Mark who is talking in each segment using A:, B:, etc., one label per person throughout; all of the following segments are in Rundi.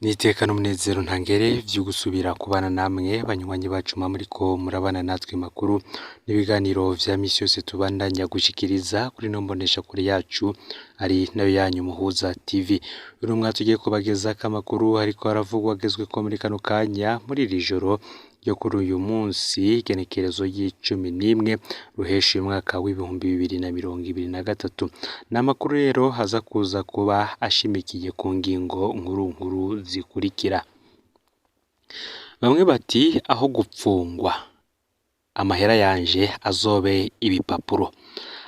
A: N'iteka n'umunezero ntangere vyo gusubira kubana namwe banywanyi bacu mwa muriko murabana natwe makuru n'ibiganiro vya misi yose tubandanya gushikiriza kuri ino mboneshakure yacu ari nayo yanyu Muhuza TV. Uno mwaka tugiye kubagezako amakuru ariko aravugwa agezweko muri kano kanya muri iri joro ryo kuri uyu munsi igenekerezo ry'icumi n'imwe ruheshi umwaka w'2023. Ni amakuru rero aza kuza kuba ashimikiye ku ngingo nkuru nkuru zikurikira. Bamwe bati aho gupfungwa amahera yanje azobe ibipapuro.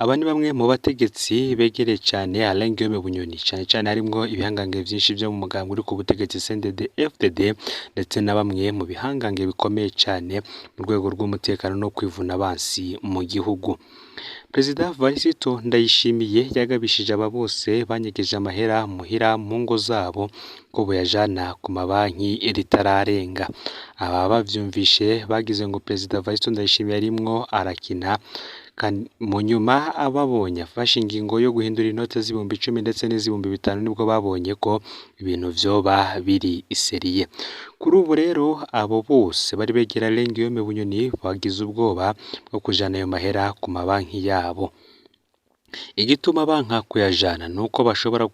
A: Aba ni bamwe mu bategetsi begereye cane Alain Guillaume Bunyoni, cane cane harimwo ibihangange vyinshi vyo mu mugambwe uri ku butegetsi CNDD FDD, ndetse na bamwe mu bihangange bikomeye cane mu rwego rw'umutekano no kwivuna abansi mu gihugu. Perezida Varisito Ndayishimiye yagabishije aba bose banyegeje amahera muhira mu ngo zabo ko boyajana ku mabanki ritararenga. Aba bavyumvishe bagize ngo Perezida Varisito Ndayishimiye arimwo arakina, mu nyuma ababonye afashe ingingo yo guhindura inote z'ibihumbi 10 ndetse n'iz'ibihumbi 5 nibwo babonye ko ibintu vyoba biri sérieux. Kuri ubu rero abo bose bari begera Alain Guillaume Bunyoni bagize ubwoba bwo kujana ayo mahera ku mabanki yabo. Igituma banka kuyajana nuko bashobora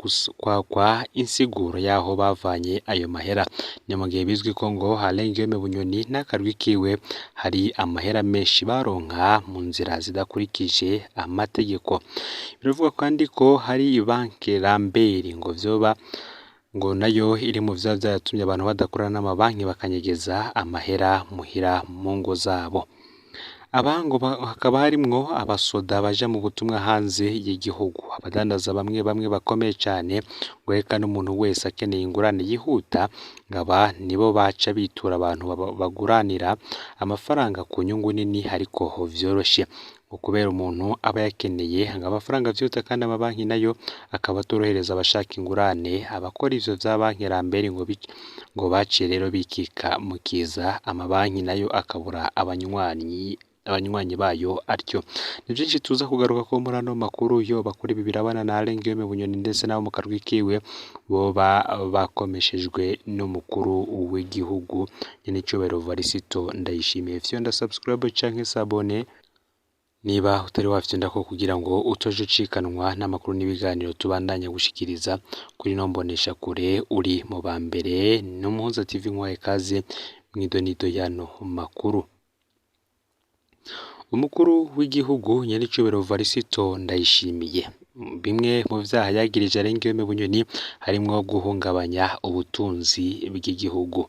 A: kwakwa insiguro y'aho bavanye ayo mahera. Ni mu gihe bizwi ko ngo Alain Guillaume Bunyoni n'akarwi kiwe hari amahera menshi baronka mu nzira zidakurikije amategeko. Biravugwa kandi ko hari banke Lambert ngo vyoba ngo nayo iri mu vyoba vyaratumye abantu badakorana n'amabanki bakanyegeza amahera muhira mu ngo zabo. Aba ngo hakaba harimwo abasoda baja mu butumwa hanze y'igihugu, abadandaza bamwe bamwe bakomeye cane, ngo eka n'umuntu wese akeneye ingurane yihuta, ngo aba nibo baca bitura abantu baguranira amafaranga ku nyungu nini ariko vyoroshe. Ngo kubera umuntu aba yakeneye ngo amafaranga vyihuta kandi amabanki nayo akaba atorohereza abashaka ingurane, abakora ivyo vya banki Lambert ngo baciye rero bikika mu kiza, amabanki nayo akabura abanywanyi bayo atyo. Ni vyinshi tuza kugaruka ko muri ano makuru yoba kuri ibi birabana na Alain Guillaume Bunyoni ndetse n'abo mu karwi kiwe boba bakomeshejwe n'umukuru w'igihugu nyen'icubahiro Varisito Ndayishimiye. Fyonda subscribe canke s'abonner niba utari wafyondako kugira ngo utoje ucikanwa n'amakuru n'ibiganiro tubandanya gushikiriza kuri ino mboneshakure, uri mu ba mbere. N'Umuhuza TV nkwaye kaze mw'idonido y'ano makuru. Umukuru w'igihugu nyen'icubahiro Varisito Ndayishimiye, bimwe mu vyaha yagirije Alain Guillaume Bunyoni harimwo guhungabanya ubutunzi bw'igihugu.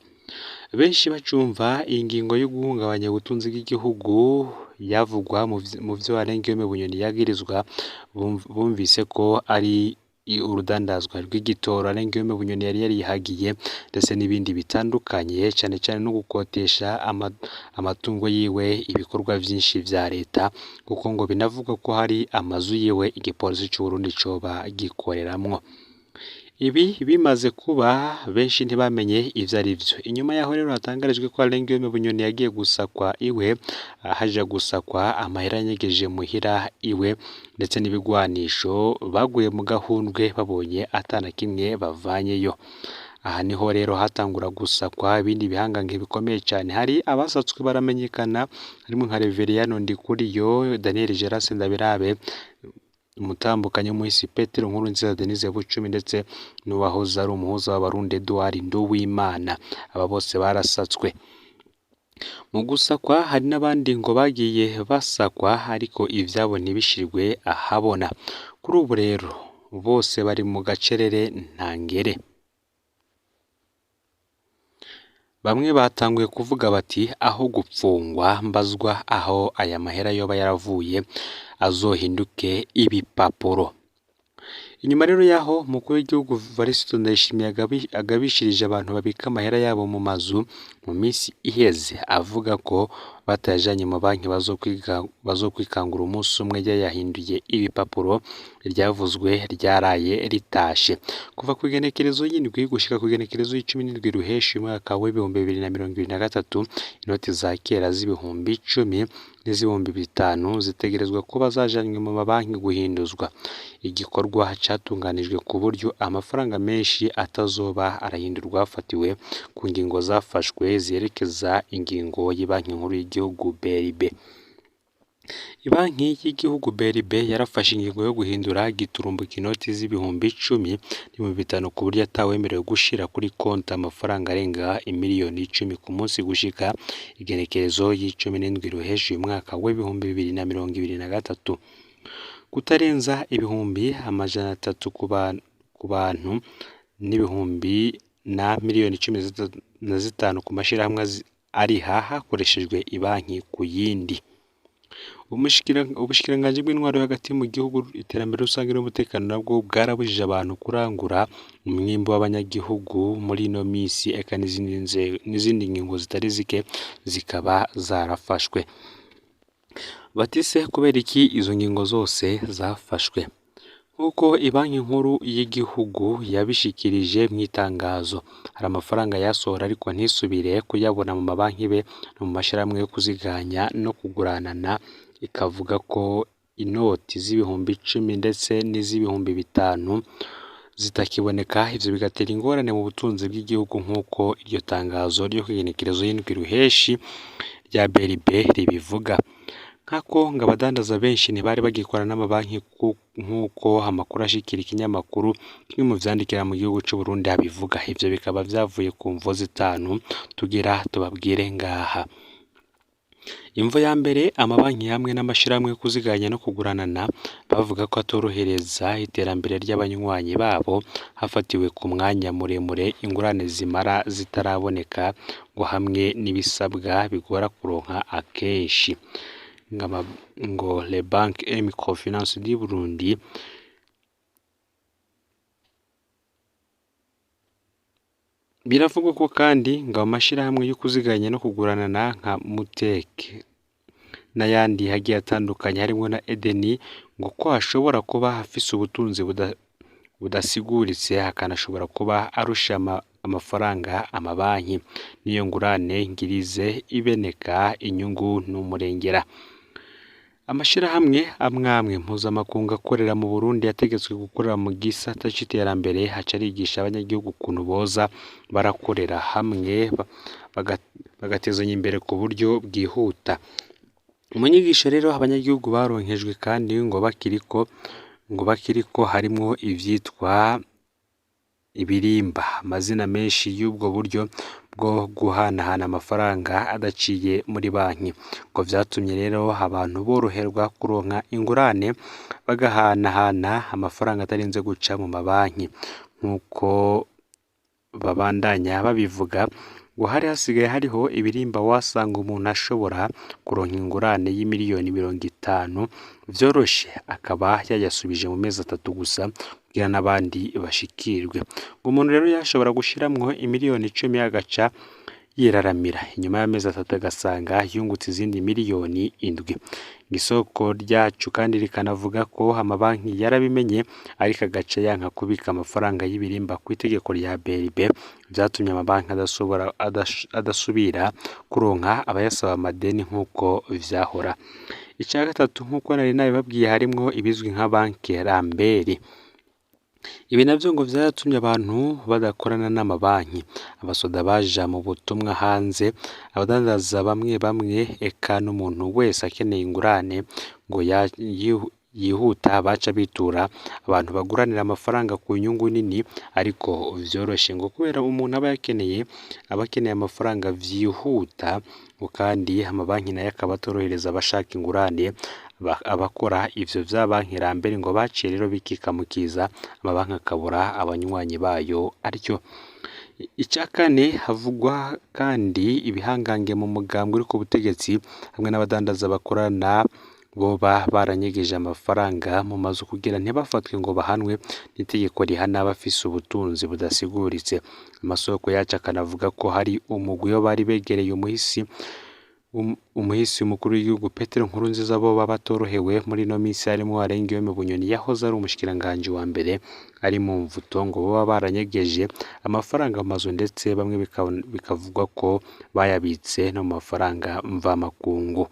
A: Benshi bacumva iyi ngingo yo guhungabanya ubutunzi bw'igihugu yavugwa mu vyo Alain Guillaume Bunyoni yagirizwa, bumvise ko ari urudandazwa rw'igitoro Alain Guillaume Bunyoni yari yarihagiye ndetse n'ibindi bitandukanye, cane cane no gukotesha amatungo yiwe ibikorwa vyinshi vya leta, kuko ngo binavugwa ko hari amazu yiwe igipolisi c'Uburundi coba gikoreramwo. Ibi bimaze kuba benshi ntibamenye ivyo ari vyo. Inyuma yaho rero hatangarijwe ko Alain Guillaume Bunyoni yagiye gusakwa iwe, haja gusakwa amahera yanyegeje muhira iwe ndetse n'ibigwanisho, baguye mu gahundwe babonye atana kimwe bavanyeyo. Aha niho rero hatangura gusakwa ibindi bihangange bikomeye cane. Hari abasatswe baramenyekana harimwo nka Reveriyano Ndikuriyo, Daniel Gerase Ndabirabe, umutambukanyi w'umuhisi Petero Nkurunziza Denise Bucumi, ndetse n'uwahoze ari umuhuza w'abarundi Edouard Nduwimana. Aba bose barasatswe. Mu gusakwa hari n'abandi ngo bagiye basakwa ariko ivyabo ntibishirwe ahabona. Kuri ubu rero bose bari mu gacerere ntangere. Bamwe batanguye kuvuga bati aho gupfungwa mbazwa aho aya mahera yoba yaravuye azohinduke ibipapuro. Inyuma rero y'aho umukuru w'igihugu Varisito Ndayishimiye agabishirije abantu babika amahera yabo mu mazu mu minsi iheze, avuga ko batayajanye mu banki bazokwikangura umunsi umwe yayahinduye ibipapuro, iryavuzwe ryaraye ritashe. Kuva kw'igenekerezo y'indwi gushika kw'igenekerezo y'icumi n'indwi ruheshi umwaka w'2023, inoti za kera z'ibihumbi 10 n'iz'ibihumbi 5 zitegerezwa kuba zajanywe mu mabanki guhinduzwa. Igikorwa catunganijwe ku buryo amafaranga menshi atazoba arahindurwa hafatiwe ku ngingo zafashwe zerekeza ingingo y'ibanki nkuru y'igihugu BRB. Ibanki y'igihugu BRB yarafashe ingingo yo guhindura giturumbuka inoti z'ibihumbi 10 n'ibihumbi 5 ku buryo atawemerewe gushira kuri konti amafaranga arenga imiliyoni 10 ku munsi gushika igenekerezo y'icumi n'indwi ruheshi uyu mwaka w'2023. Kutarenza 300,000 ku bantu n'ibihumbi na miliyoni 15 ku mashirahamwe ariha hakoreshejwe ibanki ku yindi. Ubushikiranganji bw'intwaro yo hagati mu gihugu, iterambere rusange n'umutekano nabwo bwarabujije abantu kurangura umwimbu w'abanyagihugu muri ino misi, eka n'izindi ngingo zitari zike zikaba zarafashwe. Batise kubera iki izo ngingo zose zafashwe? Nk'uko ibanki nkuru y'igihugu yabishikirije mw'itangazo, hari amafaranga yasohora ariko ntisubire kuyabona mu mabanki be no mu mashirahamwe yo kuziganya no kuguranana, ikavuga ko inoti z'ibihumbi 10 ndetse n'iz'ibihumbi 5 zitakiboneka, ivyo bigatera ingorane mu butunzi bw'igihugu nk'uko iryo tangazo ryo kw'igenekerezo y'indwi ruheshi rya BRB ribivuga. Nkako ngo abadandaza benshi ntibari bagikora n'amabanki nk'uko amakuru ashikira ikinyamakuru kimwe mu vyandikira mu gihugu c'Uburundi abivuga. Ivyo bikaba vyavuye ku mvo zitanu tugira tubabwire ngaha. Imvo ya mbere, amabanki hamwe n'amashirahamwe yo kuziganya no kuguranana bavuga ko atorohereza iterambere ry'abanywanyi babo hafatiwe ku mwanya muremure ingurane zimara zitaraboneka, ngo hamwe n'ibisabwa bigora kuronka akenshi. Ngo les banques et microfinances du Burundi biravugwa ko kandi ngo amashirahamwe yo kuziganya no kuguranana nka Muteke n'ayandi agiye atandukanye harimwo na Edeni, ngo ko ashobora kuba afise ubutunzi budasiguritse, akanashobora kuba arusha amafaranga amabanki, n'iyo ngurane ngirize ibeneka inyungu n'umurengera. Amashirahamwe amwe amwe mpuzamakungu akorera mu Burundi yategetswe gukorera mu gisata c'iterambere, aca arigisha abanyagihugu ukuntu boza barakorera hamwe bagatezanya imbere ku buryo bwihuta. Mu nyigisho rero abanyagihugu baronkejwe kandi ngo bakiriko harimwo ivyitwa ibirimba, amazina menshi y'ubwo buryo bwo guhanahana amafaranga adaciye muri banki. Ngo vyatumye rero abantu boroherwa kuronka ingurane bagahanahana amafaranga atarinze guca mu mabanki. Nk'uko babandanya babivuga, ngo hari hasigaye hariho ibirimba wasanga umuntu ashobora kuronka ingurane y'imiliyoni 50 vyoroshe, akaba yayasubije mu mezi 3 gusa kugira n'abandi bashikirwe. Ngo umuntu rero yashobora gushiramwo imiliyoni 10 agaca yiraramira, inyuma y'amezi 3 agasanga yungutse izindi miliyoni 7. Isoko ryacu kandi rikanavuga ko amabanki yarabimenye ariko agaca yanka kubika amafaranga y'ibirimba kw'itegeko rya BRB, vyatumye amabanki adasubira kuronka abayasaba amadeni nk'uko vyahora. Ica gatatu, nk'uko nari nabibabwiye, harimwo ibizwi nka banki Lambert. Ibi navyo ngo vyaratumye abantu badakorana n'amabanki, abasoda baja mu butumwa hanze, abadandaza bamwe bamwe, eka n'umuntu wese akeneye ingurane ngo yihuta baca bitura abantu baguranira amafaranga ku nyungu nini ariko vyoroshe, ngo kubera umuntu aba akeneye amafaranga vyihuta, ngo kandi amabanki nayo akaba atorohereza abashaka ingurane. Abakora ivyo vya banki Lambert ngo baciye rero bikikamukiza, amabanki akabura abanywanyi bayo atyo. Ica kane, havugwa kandi ibihangange mu mugambwe uri ku butegetsi hamwe n'abadandaza bakorana boba baranyegeje amafaranga mu mazu kugira ntibafatwe ngo bahanwe n'itegeko rihana abafise ubutunzi budasiguritse. Amasoko yacu akanavuga ko hari umugwi w'abari begereye umuhisi umukuru w'igihugu Petero Nkurunziza boba batorohewe muri ino misi, harimwo Arengiyome Bunyoni yahoze ari umushikiranganji wa mbere ari mu mvuto, ngo boba baranyegeje amafaranga mu mazu, ndetse bamwe bikavugwa ko bayabitse no mu mafaranga mvamakungu.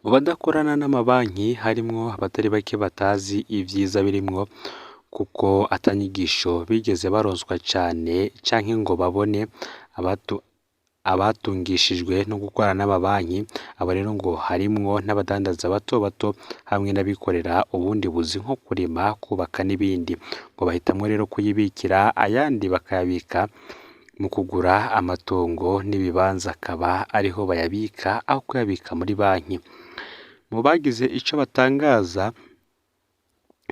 A: Mu badakorana n'amabanki harimwo abatari bake batazi ivyiza birimwo kuko atanyigisho bigeze baronswa cane canke ngo babone abatungishijwe no gukorana n'amabanki. Abo rero ngo harimwo n'abadandaza bato bato hamwe n'abikorera ubundi buzi nko kurima, kubaka n'ibindi. Ngo bahitamwo rero kuyibikira ayandi bakayabika mu kugura amatongo n'ibibanza, akaba ariho bayabika aho kuyabika muri banki. Mu bagize ico batangaza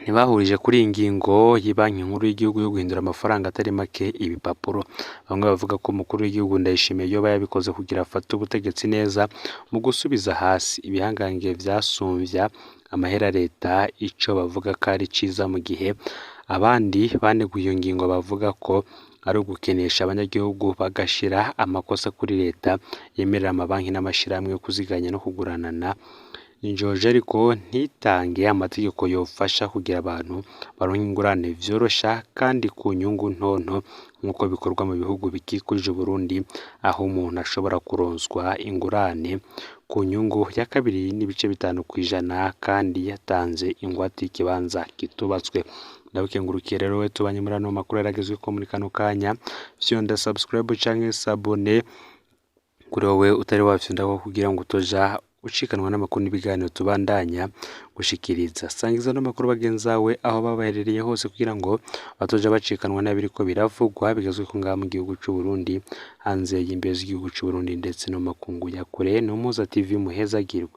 A: ntibahurije kuri iyi ngingo y'ibanki nkuru y'igihugu yo guhindura amafaranga atari make ibipapuro. Bamwe bavuga ko umukuru w'igihugu Ndayishimiye yoba yabikoze kugira afate ubutegetsi neza mu gusubiza hasi ibihangange vyasumvya amahera leta, ico bavuga ko ari ciza, mu gihe abandi baneguye iyo ngingo bavuga ko ari ugukenesha abanyagihugu bagashira amakosa kuri leta yemerera amabanki n'amashirahamwe yo kuziganya no kuguranana injoje, ariko ntitange amategeko yofasha kugira abantu baronke ingurane vyorosha kandi ku nyungu ntonto nk'uko bikorwa mu bihugu bikikuje Uburundi, aho umuntu ashobora kuronswa ingurane ku nyungu ya 2.5% kandi yatanze ingwate y'ikibanza kitubatswe. Ndagukengurukiye rero we tubanye muri ano makuru yaragezweko muri kano kanya. Fyonda subscribe canke s'abonner kuri wowe utari wafyondako kugira ngo utoja ucikanwa n'amakuru n'ibiganiro tubandanya gushikiriza. Sangiza ano makuru bagenzawe aho baba baherereye hose kugira ngo batoja bacikanwa n'abiriko biravugwa bigezweko ngaha mu gihugu c'Uburundi, hanze y'imbibe z'igihugu c'Uburundi ndetse no mu makungu ya kure. No Mpuza TV, muhezagirwe.